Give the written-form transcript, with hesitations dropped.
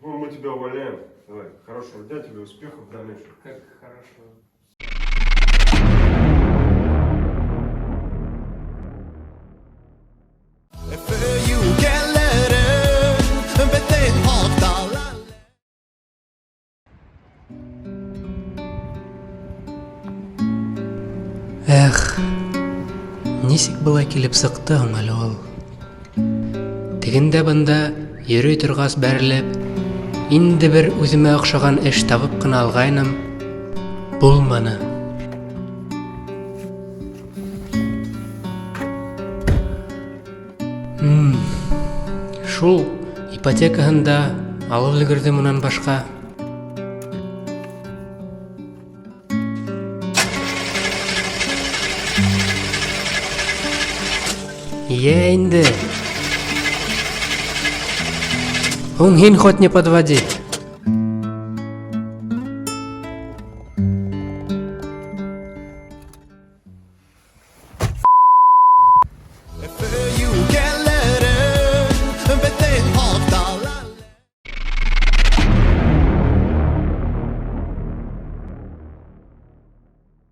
Ну, мы тебя увольняем. Давай, хорошего дня тебе, успехов в дальнейшем. Как хорошо. Эх, нисек былай килеп сыҡты һуң әле ул? Тегендә-бында йөрөй торғас бәрелеп, инде бер үҙемә оҡшаған эш табып ҡына алғайным, булманы. Шул ипотекаһын да алып өлгөрҙөм унан башҡа. Йә инде. Һуң һин хоть не подводи.